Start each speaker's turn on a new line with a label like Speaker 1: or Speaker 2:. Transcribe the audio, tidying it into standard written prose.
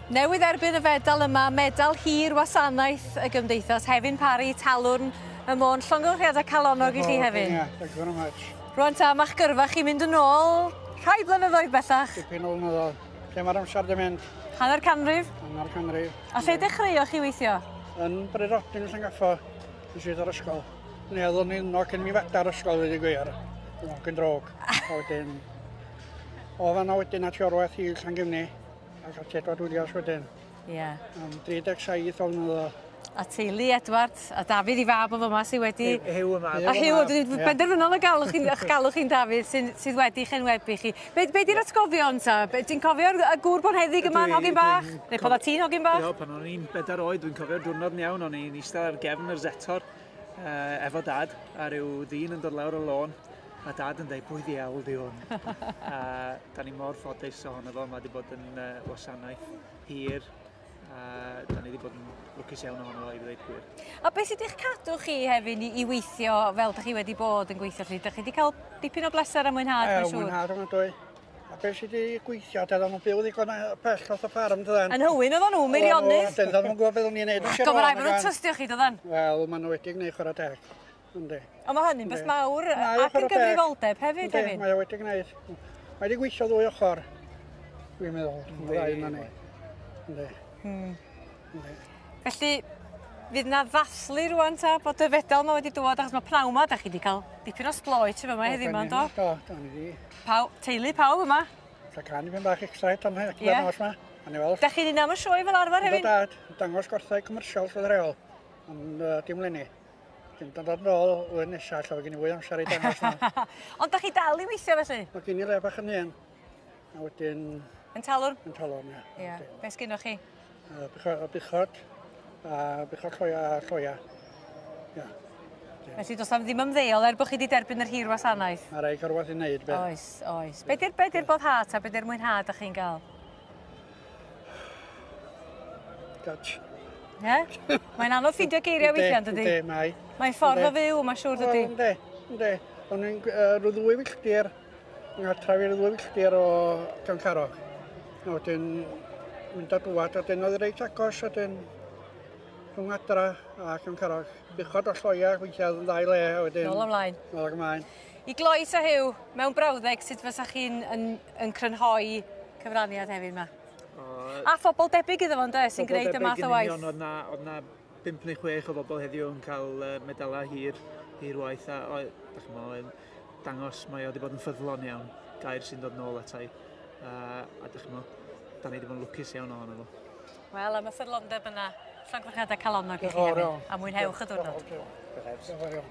Speaker 1: Newydd erbyn y fedal yma, medal hir wasanaeth y gymdeithas, Hefin Parry, Talwrn y Môn. Llongyfarchiadau calonnog i chi, Hefin.
Speaker 2: Yeah, thank you very much.
Speaker 1: Rwan ta, ma'ch gyrfa chi'n mynd yn ôl rhai blynyddoedd bellach.
Speaker 2: Dipyn o flynyddoedd. Lle mae'r amser di mynd?
Speaker 1: Hanner canrif.
Speaker 2: Hanner canrif.
Speaker 1: A lle dechreuoch chi weithio?
Speaker 2: Yn Brerodyn, Llangaffo, yn syth o'r ysgol. Neu oeddwn i'n yno cyn mi fada'r ysgol, wedi gwir. Yn drog. A wedyn, o fanna wedyn at Iorwerth i Llangefni. Ac at Edward Williams wedyn.
Speaker 1: Ie. Yeah.
Speaker 2: Am 37 o flynyddoedd.
Speaker 1: A teulu Edward a Dafydd i fab o fyma sydd wedi...
Speaker 3: Huw y mab.
Speaker 1: A Huw, dwi'n benderfynol o galw chi'n eich galw chi'n Dafydd sy'n, sydd wedi chenwebu chi. Be, be di'r atgofion ta? Be, ti'n cofio'r y gŵr bonheddig yma yn hogyn bach? Neu pan ti'n hogyn bach?
Speaker 3: Jo, pan o'n i'n bedair oed, dwi'n cofio'r diwrnod yn iawn, o'n i'n eistedd ar gefn yr Zetor efo dad, a rhyw ddyn yn dod lawr y lôn, a dad yn dweud, pwy ddiawl di hwn? A da ni mor ffodus ohono fo, mae wedi bod yn wasanaeth hir, a da ni wedi bod yn lwcus iawn ohono fo i ddweud gwir.
Speaker 1: A beth sydd wedi'ch cadw chi hefyd i weithio fel ydych chi wedi bod yn gweithio chi? Dych chi wedi cael dipyn o bleser a mwynhad, mae'n siŵr?
Speaker 2: Mwynhad o'n dwy. A beth sydd wedi gweithio, dydyn nhw'n byw ddigon pell off y ffarm, dydyn.
Speaker 1: Yn Hywyn oedden nhw, Meirionnydd.
Speaker 2: Dydyn nhw'n gwybod beth o'n i'n neud.
Speaker 1: Do, mae rhaid bod nhw'n trystio chi, dydyn?
Speaker 2: Wel, maen nhw wedi gwneud chwarae teg. Yndi.
Speaker 1: Ond mae hynny'n beth mawr ac yn gyfrifoldeb hefyd,
Speaker 2: hefyd. Mae o wedi gwneud. Mae wedi gweithio ddwy ochr, dwi'n meddwl. Yndi. Ddau yna ni. Yndi. Yndi.
Speaker 1: Felly, fydd na ddathlu rwan ta bod y fedal yma wedi dŵad, achos mae pnawn yma, da chi wedi cael dipyn o sbloet yma heddiw yma, do?
Speaker 2: Do, do, ni di.
Speaker 1: Pawb, teulu pawb yma.
Speaker 2: Ta can i fynd bach excited am hyn, yeah. Nos yma. A ni weld.
Speaker 1: Da chi'n un am y sioe fel arfer hefyd?
Speaker 2: Do, dad, dangos gwarthau commercial fel reol, ond dim leni. Dim dod yn ôl flwyddyn nesaf, lle mae gen i fwy o amser i dangos nhw.
Speaker 1: Ond da chi dal i weithio felly?
Speaker 2: Mae gen i le bach yn un. A wedyn...
Speaker 1: Yn Talwrn?
Speaker 2: Yn Talwrn, ie.
Speaker 1: Ie. Be sgynnoch chi?
Speaker 2: Buchod, a buchod lloia a lloia. Ie.
Speaker 1: Felly does am ddim ymddeol er bod chi wedi derbyn yr hir wasanaeth?
Speaker 2: Mae rhaid cael rhywbeth i wneud. Be?
Speaker 1: Oes, oes. Be di'r be di boddhad a be di'r mwynhad da chi'n gael?
Speaker 2: Gotch.
Speaker 1: Ie? Mae'n anodd ffeindio geiriau weithiau, dydy?
Speaker 2: Yndi, mae.
Speaker 1: Mae'n ffordd o fyw, mae'n siŵr, dydy?
Speaker 2: Yndi, yndi. O'n i'n rhyw ddwy filltir, yng nghartref i rhyw ddwy filltir o Llancarog. A wedyn mynd a dŵad, a wedyn oedd reit agos, a wedyn rhwng adra a Llancarog. Buchod o lloia, weithiau oedd yn ddau le, a wedyn...
Speaker 1: Nôl ymlaen.
Speaker 2: Nôl ymlaen.
Speaker 1: I gloi ta Huw, mewn brawddeg, sut fysa chi'n yn, yn crynhoi cyfraniad hefyd yma? A phobl debyg iddo fo, ynde, sy'n gwneud y math o waith.
Speaker 3: Union, oedd na, oedd na 5 neu 6 o bobl heddiw yn cael medalau hir, hir waith, a oedd, dach chi'n meddwl, dangos mae o wedi bod yn ffyddlon iawn, gair sy'n dod nôl atai, a dach chi'n meddwl, da ni wedi bod yn lwcus iawn ohono fo.
Speaker 1: Wel, am y ffyddlondeb yna, llongyfarchiadau calonnog i chi hefyd, a mwynhewch y diwrnod.
Speaker 2: Diolch yn fawr iawn.